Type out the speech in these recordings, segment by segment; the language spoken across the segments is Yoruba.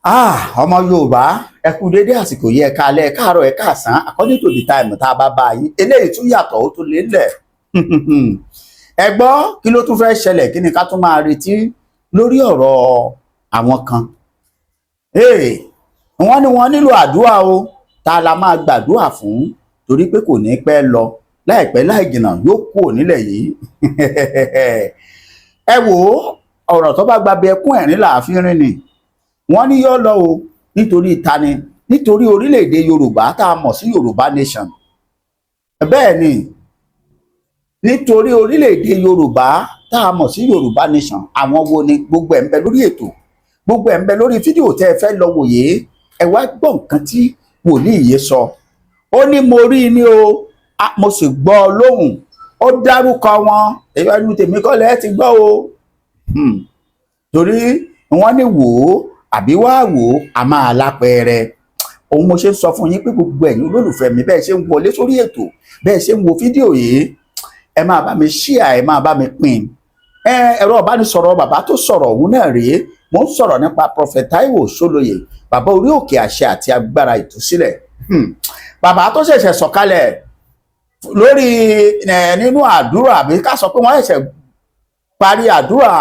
Ah, ọmọ Yorùbá, ẹ kú dédé àsìkò yìí. Ẹ káalẹ́, ẹ káàárọ̀, ẹ káàsán, according to the time tá a bá bá yín. Eléyìí tún yàtọ̀, ó tún lélẹ̀. Ẹ gbọ́, kí ló tún fẹ́ ṣẹlẹ̀? Kí ni ká tún máa retí lórí ọ̀rọ̀ àwọn kan? Wọ́n ní wọ́n nílò àdúrà o. Ta la máa gbàdúrà fún? Torí pé kò ní pẹ́ lọ, láìpẹ́ láì jìnnà yóò kúrò nílẹ̀ yìí. Ẹ wò ó, ọ̀rọ̀ tó bá gba bí ẹkún ẹ̀rín làáfin rìn ni. Wọ́n ní yóò lọ o. Nítorí tani? Nítorí orílẹ̀-èdè Yorùbá tá a mọ̀ sí Yorùbá Nation. Bẹ́ẹ̀ ni, nítorí orílẹ̀-èdè Yorùbá tá a mọ̀ sí Yorùbá Nation. Àwọn wo ni? Gbogbo ẹ̀ ń bẹ lórí ètò, gbogbo ẹ̀ ń bẹ lórí fídíò tẹ́ ẹ fẹ́ lọ wòye. Ẹ wá gbọ́ nǹkan tí wòlíì yìí sọ. Ó ní mo rí i ní o, mo sì gbọ́ ọ lóhùn. Ó dárúkọ wọn. Ẹnu tèmi kọ́ lẹ́ ti gbọ́ o. Torí wọ́n ní wò ó àbí wá wò ó, a máa lápẹẹrẹ òun. Mo ṣe ń sọ fún yín pé gbogbo ẹ̀yin olólùfẹ́ mi, bẹ́ẹ̀ ṣe ń wọlé sórí ètò, bẹ́ẹ̀ ṣe ń wo fídíò yìí, ẹ máa bá mi share, ẹ máa bá mi pín. Ẹ ẹ̀rọ ìbánisọ̀rọ̀ bàbá tó sọ̀rọ̀ òun náà rèé. Mo ń sọ̀rọ̀ nípa Prophet Taiwo Ṣólóyè, bàbá orí òkè àṣẹ àti agbára ìtúsílẹ̀. Bàbá tó ṣẹ̀ṣẹ̀ sọ̀kalẹ̀ lórí ẹ nínú àdúrà, àbí ká sọ pé wọ́n ṣẹ̀ṣẹ̀ parí àdúrà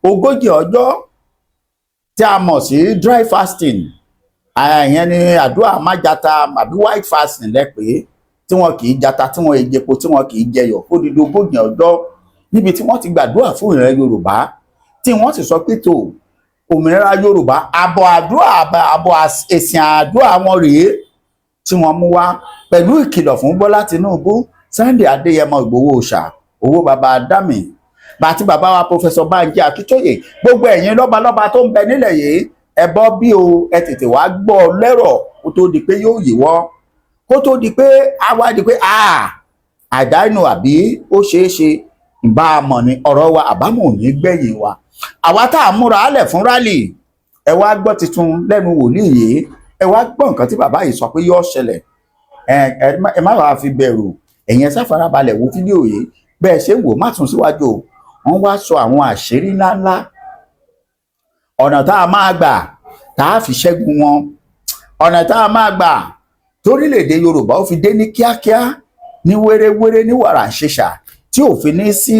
40 ọjọ́ tí a mọ̀ sí dry fasting. Ìyẹn ni àdúrà májata àbí white fasting lẹ́pẹ́, tí wọn kì í jata, tí wọn jẹpo, tí wọn kì í jẹyọ̀ fódìdí 40 ọjọ́, níbi tí wọ́n ti gbàdúrà fún ìran Yorùbá, tí wọ́n sì sọ pé tó òmìnira Yorùbá. Àbọ̀ àdúrà, àbọ̀ èsìn àdúrà wọn rèé tí wọ́n mú wá pẹ̀lú ìkìlọ̀ fún Bọ́lá Tinubu, Sunday Adéyẹmọ Ìgbòho Òòṣà, owó baba dami bàtí bàbá wa Professor Banji Akíntóyè, gbogbo ẹ̀yin lọ́balọ́ba tó ń bẹ nílẹ̀ yìí. Ẹ bọ́ bí o, ẹ tètè wá gbọ́ lẹ́rọ̀ kó tó di pé yóò yíwọ́, kó tó di pé á wá di pé àdánù, àbí ó ṣeé ṣe ìbá a mọ̀ ní ọ̀rọ̀ wa, àbámọ̀ ò ní gbẹ̀yìn wa. Àwa tá a múra álẹ̀ fún rally, ẹ wá gbọ́ tuntun lẹ́nu wòlíì yìí. Ẹ wá gbọ́ nǹkan tí bàbá yìí sọ pé yóò ṣẹlẹ̀. Ẹ má wàá fi bẹ̀rù. Ẹ̀yin ẹ sáfarabalẹ̀ wo fídíò yìí. Bẹ́ẹ̀ ṣe ń wò, má tún síwájú o. Wọ́n wá sọ àwọn àṣírí ńláńlá, ọ̀nà tá a máa gbà tá a fi ṣẹ́gun wọn, ọ̀nà tá a máa gbà torílẹ̀-èdè Yorùbá ó fi dé ní kíákíá, ní wéréwéré, ní wàrà ṣẹṣà, tí ò fi ní sí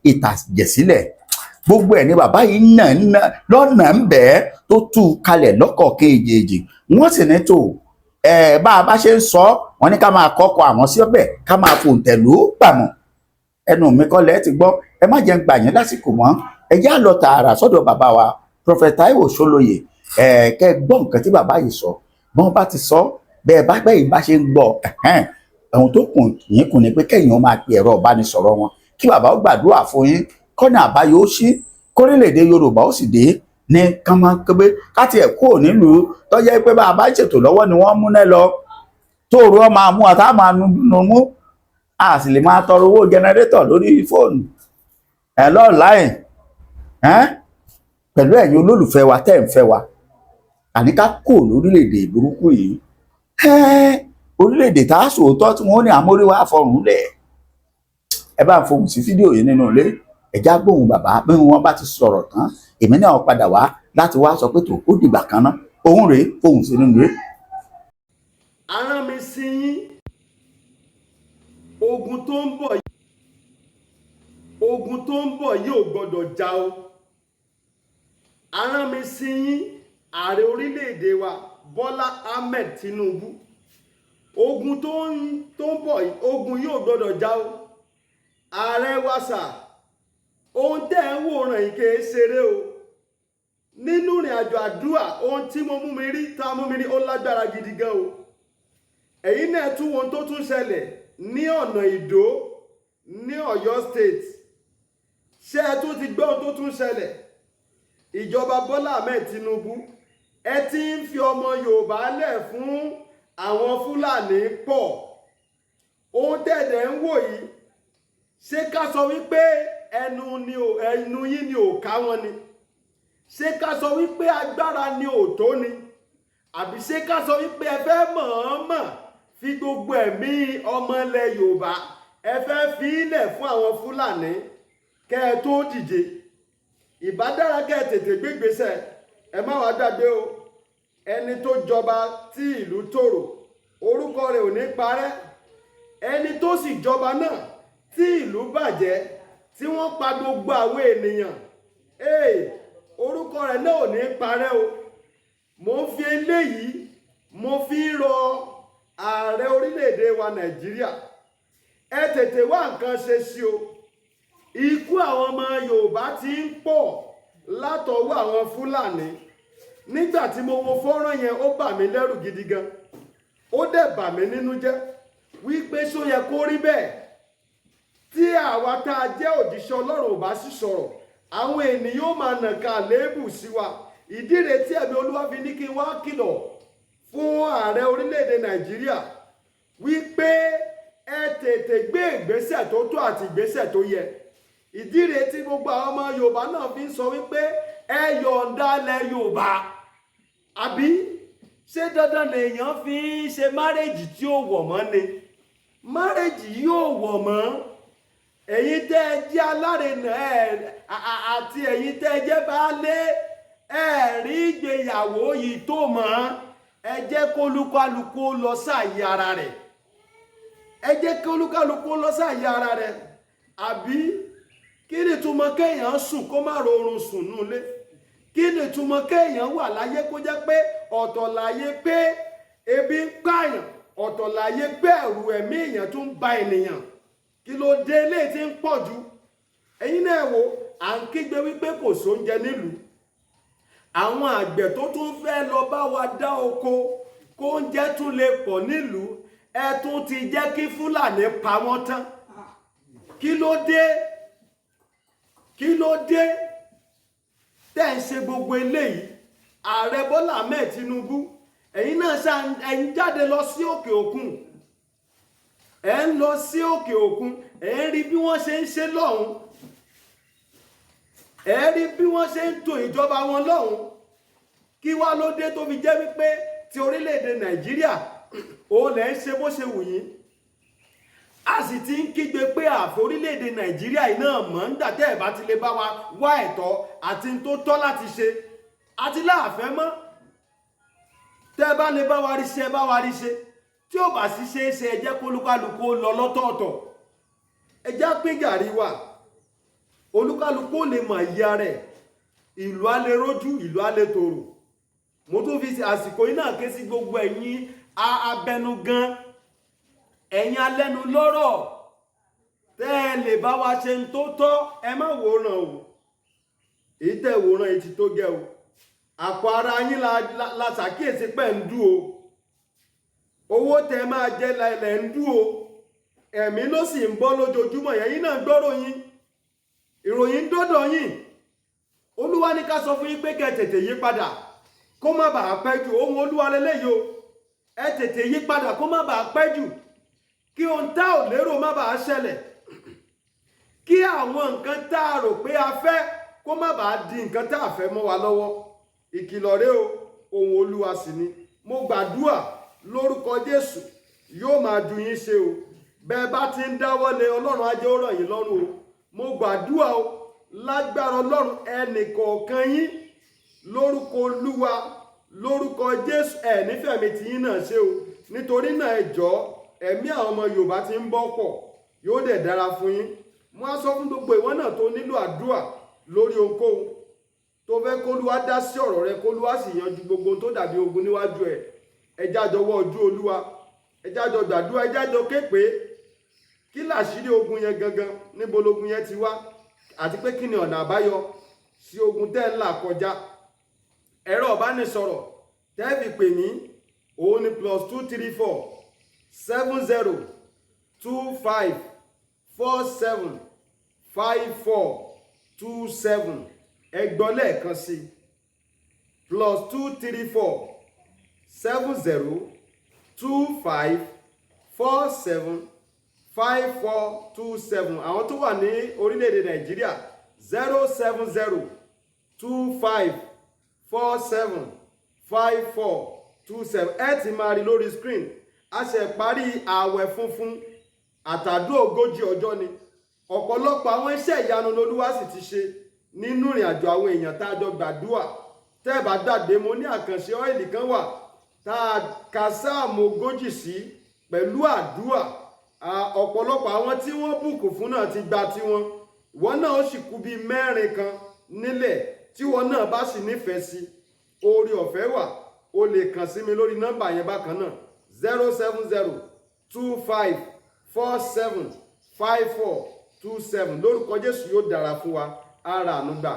ìtàjẹ̀sílẹ̀. Gbogbo ẹ̀ ní bàbá yìí nà nà lọ́nà ń bẹ́ẹ̀ tó tú kalẹ̀ lọ́kọ̀ọ̀kan èjèèjì. Wọ́n sì ní tò ẹ̀ bá a bá ṣe ń sọ, wọ́n ní ká máa kọ́kọ́ àwọn sí ọbẹ̀, ká máa fòǹtẹ̀lú gbàmọ̀. Ẹnu mi kọ́ lẹ́ ti gbọ́. Ẹ má jẹ́ ń gbà yín lásìkò mọ́. Ẹ já lọ tààrà sọ́dọ̀ bàbá wa Prophet Taiwo Ṣólóyè. Ẹ kẹ́ gbọ́ nǹkan tí bàbá yìí sọ. Bọ́n bá ti sọ bẹ́ẹ̀, bá bẹ́ẹ̀ bá ṣe ń gbọ́, ohun tó kùn yín kùn ni pé kẹ́yìn ó máa pe ẹ̀rọ ìbánisọ̀rọ̀ wọn, kí bàbá ó gbàdúrà fún yín, kọ́nà àbáyọ ó ṣí, kórílẹ̀-èdè Yorùbá ó sì dé ní kánmọ́kébé, káti ẹ̀ kúrò nílùú tó jẹ́ pé bá a bá ṣètò lọ́wọ́ ni wọ́n múná lọ, tóòrù ọ máa mú àtà máa nu mú, a sì lè máa tọrọ owó generator lórí fóònù ẹ̀ lọ́ọ̀láì ẹ̀ pẹ̀lú ẹ̀yin olólùfẹ́ wa tẹ́ ń fẹ́ wa. Àní ká kúrò lórílẹ̀-èdè burúkú yìí, orílẹ̀-èdè tá a sòótọ́ tí wọ́n ní àmóríwá fọrùn lẹ̀. Ẹ bá ń fohùn sí fídíò yìí nínú ilé. Ẹ já gbóhùn bàbá. Bí wọ́n bá ti sọ̀rọ̀ tán, èmi náà padà wá láti wá sọ pé tó ó dìgbà kan ná. Òun rèé, fohùn sí nínú ilé. Arán mi sí yín. Ogun tó ń bọ̀, ogun tó ń bọ̀ yìí ò gbọ́dọ̀ jà o. Arán mi sí yín, ààrẹ orílẹ̀-èdè wa Bọ́lá Ahmed Tinubu. Ogun tó ń bọ̀ yìí, ogun yìí ò gbọ́dọ̀ jà o. Ààrẹ wa sà, ohun tẹ́ ẹ̀ ń wòran yìí kìí ṣeré o. Nínú ìrìn àjò àdúrà, ohun tí mo mú mi rí, tá a mú mi rí, ó lágbára gidi gan o. Ẹ̀yin náà tún ohun tó tún ṣẹlẹ̀ ní ọ̀nà Ìdó ní Ọ̀yọ́ State. Ṣé ẹ tún ti gbọ́ ohun tó tún ṣẹlẹ̀? Ìjọba Bọ́lá Ahmed Tinubu, ẹ ti ń fi ọmọ Yorùbá lẹ̀ fún àwọn Fúlàní pọ̀. Ohun tẹ̀dẹ̀ ń wò yìí, ṣé ká sọ wípé ẹnu ni ò ẹnu yín ni ò ká wọn ni? Ṣé ká sọ wípé agbára ni ò tó ni? Àbí ṣé ká sọ wípé ẹ fẹ́ mọ̀ọ́mọ̀ fi gbogbo ẹ̀mí ọmọ ilẹ̀ Yorùbá, ẹ fẹ́ fi ilẹ̀ fún àwọn Fúlàní kẹ́ ẹ tó dìde? Ìbá dára kẹ́ ẹ tètè gbégbèsè. Ẹ má wàá gbàgbé o. Ẹni tó jọba tí ìlú tòrò, orúkọ rẹ̀ ò ní parẹ́. Ẹni tó sì jọba náà tí ìlú bàjẹ́, tí wọ́n pa gbogbo àwọn ènìyàn, ee, orúkọ rẹ̀ náà ò ní parẹ́ o. Mo ń fi eléyìí, mo fi ń rọ ààrẹ orílẹ̀-èdè wa Nàìjíríà, ẹ tètè wá nǹkan ṣe sí o. Ikú àwọn ọmọ Yorùbá ti ń pọ̀ látọwọ́ àwọn Fúlàní. Nígbà tí mo wo fọ́nrán yẹn, ó bà mí lẹ́rù gidi gan, ó dẹ̀ bà mí nínú jẹ́ wípé ṣó yẹ kó rí bẹ́ẹ̀? Tí àwa tá a jẹ́ òjíṣẹ́ Ọlọ́run ò bá sì sọ̀rọ̀, àwọn ènìyàn ó máa nàka àléébù sí wa. Ìdí rèé tí ẹ̀mí Olúwa fi ní kí n wá kìlọ̀ fún ààrẹ orílẹ̀-èdè Nàìjíríà wípé ẹ tètè gbé ìgbésẹ̀ tó tó àti ìgbésẹ̀ tó yẹ. Ìdí rèé tí gbogbo àwọn ọmọ Yorùbá náà fi ń sọ wípé ẹ yọ̀ǹda ilẹ̀ Yorùbá. Àbí ṣé dandan lèèyàn fi ń ṣe marriage tí ó wọ̀ mọ́ ni? Marriage yóò wọ̀ mọ́. Ẹ̀yin tẹ́ ẹ jẹ́ alárinà ẹ̀ àti ẹ̀yin tẹ́ ẹ jẹ́ baálé, ẹ rí ìgbéyàwó yìí tó mọ́. Ẹ jẹ́ kólúkálukú lọ sáàyè ara rẹ̀. Ẹ jẹ́ kólúkálukú lọ sáàyè ara rẹ̀. Àbí kí ni túmọ̀ kéèyàn sùn kó má rọrùn sùn nulẹ̀? Kí ni túmọ̀ kéèyàn wà láyé kó jẹ́ pé ọ̀tọ̀ láyé pé ebi ń pààyàn, ọ̀tọ̀ láyé pé ẹ̀rù ẹ̀mí èèyàn tún ń ba ènìyàn? Kí ló dé? Eléyìí tí ń pọ̀ jù. Ẹ̀yin náà wò, à ń kígbe wípé kò sóúnjẹ nílùú. Àwọn àgbẹ̀ tó tún fẹ́ lọ bá wa dá oko kó oúnjẹ tún lè pọ̀ nílùú, ẹ tún ti jẹ́ kí Fúlàní pa wọ́n tán. Kí ló dé? Kí ló dé tẹ́ ń ṣe gbogbo eléyìí? Ààrẹ Bọ́lá Ahmed Tinubu, ẹ̀yin náà ṣá ẹ̀ ń jáde lọ sí òkè òkun, ẹ̀ ń lọ sí òkè òkun, ẹ̀ ń rí bí wọ́n ṣe ń ṣe lọ́hùn, ẹ̀ ń rí bí wọ́n ṣe ń tò ìjọba wọn lọ́hùn. Kí wá ló dé tó fi jẹ́ wípé ti orílẹ̀-èdè Nàìjíríà òun lẹ̀ ń ṣe bó ṣe wù yín? A sì ti ń kígbe pé àfọ orílẹ̀-èdè Nàìjíríà yìí náà mọ̀ ń dà. Tẹ́ ẹ̀ bá ti lè bá wa wá ẹ̀tọ́ àti n tó tọ́ láti ṣe àti láàfẹ́ mọ́, tẹ́ ẹ bá lè bá wa rí ṣe, ẹ bá wa rí ṣe. Tí ó bá sì ṣe é ṣe, ẹ jẹ́ kólúkálukú ó lọ lọ́tọ̀ọ̀tọ̀. Ẹ já pín gàrí wa, olúkálukú ó lè mọ̀ ìyá rẹ̀, ìlú á lè rójú, ìlú á lè tòrò. Mo tún fi àsìkò yìí náà ké sí gbogbo ẹ̀yin abẹnugan, ẹ̀yin alẹ́nu lọ́rọ̀, tẹ́ ẹ lè bá wa ṣe ń tó tọ́. Ẹ má wòran o. Èyí tẹ́ wòran yìí ti tó gẹ́ o. Àpò ara yín la ṣàkíyèsí pẹ̀ ń dú o. Owó tẹ́ máa jẹ lẹ̀ ń dú o. Ẹ̀mí ló sì ń bọ́ lójoojúmọ́. Ẹ̀yin náà gbọ́rọ̀ yín, ìròyìn ń dọ́dọ̀ yín. Olúwa ní ká sọ fún yín pé kẹ́ tètè yí padà kó má bàa pẹ́ jù. Ohun Olúwa lélẹ́yìí o. Ẹ tètè yí padà kó má bàa pẹ́ jù, kí ohun tá ò lérò má bàa ṣẹlẹ̀, kí àwọn nǹkan tá a rò pé a fẹ́ kó má bàa di nǹkan tá a fẹ́ mọ́ wa lọ́wọ́. Ìkìlọ̀ rèé o, ohun Olúwa sì ni. Mo gbàdúà lórúkọ Jésù, yóò máa ju yín ṣe o. Bẹ́ẹ̀ bá ti ń dáwọ́lé, Ọlọ́run á jẹ́ ó rọ̀ yín lọ́rùn o. Mo gbàdúà o, lágbára Ọlọ́run, ẹnì kọ̀ọ̀kan yín, lórúkọ Olúwa, lórúkọ Jésù, ẹ̀ nífẹ̀ẹ́ mi tí yín náà ṣe o. Nítorí náà, ẹ jọ̀ọ́, ẹ̀mí àwọn ọmọ Yorùbá ti ń bọ́ pọ̀, yóò dẹ̀ dára fún yín. Mo á sọ fún gbogbo ìwọ náà tó nílò àdúà lórí ohunkóhun, tó fẹ́ kólúwa dá sí ọ̀rọ̀ rẹ, kólúwa sì yanjú gbogbo ohun tó dàbí ogun níwájú ẹ̀, ẹ jájọ wọ́ ojú Olúwa, ẹ jájọ gbàdúrà, ẹ jájọ képe. Kí làṣírí ogun yẹn gangan? Níbo logun yẹn ti wá? Àti pé kí ni ọ̀nà àbáyọ sí ogun tẹ́ ń là kọjá? Ẹ̀rọ ìbánisọ̀rọ̀ tẹ́ fi pè mí òun ni +234 70 25 47 54 27. Ẹ gbọ́ lẹ́ẹ̀kan sí: +234 70 25 47 54 27. Àwọn tó wà ní orílẹ̀-èdè Nàìjíríà, 070 25 47 54 27. Ẹ ti máa rí lórí screen. A ṣe parí ààwẹ̀ funfun àtàdúrà 40 ọjọ́ ni. Ọ̀pọ̀lọpọ̀ àwọn iṣẹ́ ìyanu lolúwa sì ti ṣe nínú ìrìn àjò àwọn èèyàn tá a jọ gbàdúà. Tẹ́ ẹ bá gbàgbé, mo ní àkànṣe oil kan wà tá a ka sáàmù 40 sí pẹ̀lú àdúà. Ọ̀pọ̀lọpọ̀ àwọn tí wọ́n book fún náà ti gba tiwọn. Ìwọ náà ó sì kú bíi mẹ́rin kan nílẹ̀. Tí ìwọ náà bá sì nífẹ̀ẹ́ sí, oore ọ̀fẹ́ wà, o lè kàn sí mi lórí nọ́mbà yẹn bákan náà, 07025475427. Lórúkọ Jésù, yóò dára fún wa, ara àánú gbà.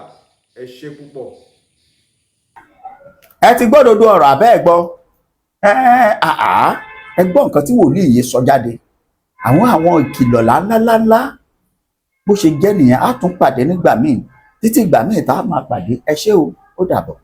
Ẹ ṣe púpọ̀. Ẹ ti gbọ́ dodo ọ̀rọ̀ àbẹ́ ẹ̀ gbọ́ ẹ àá ẹ gbọ́ nǹkan tí wòlíì yìí sọ jáde, àwọn ìkìlọ̀ ńláńláńlá. Bó ṣe jẹ́ nìyẹn. Á tún pàdé nígbà míì. Títí ìgbà míì tá a máa pàdé, ẹ ṣé o, ó dàbọ̀.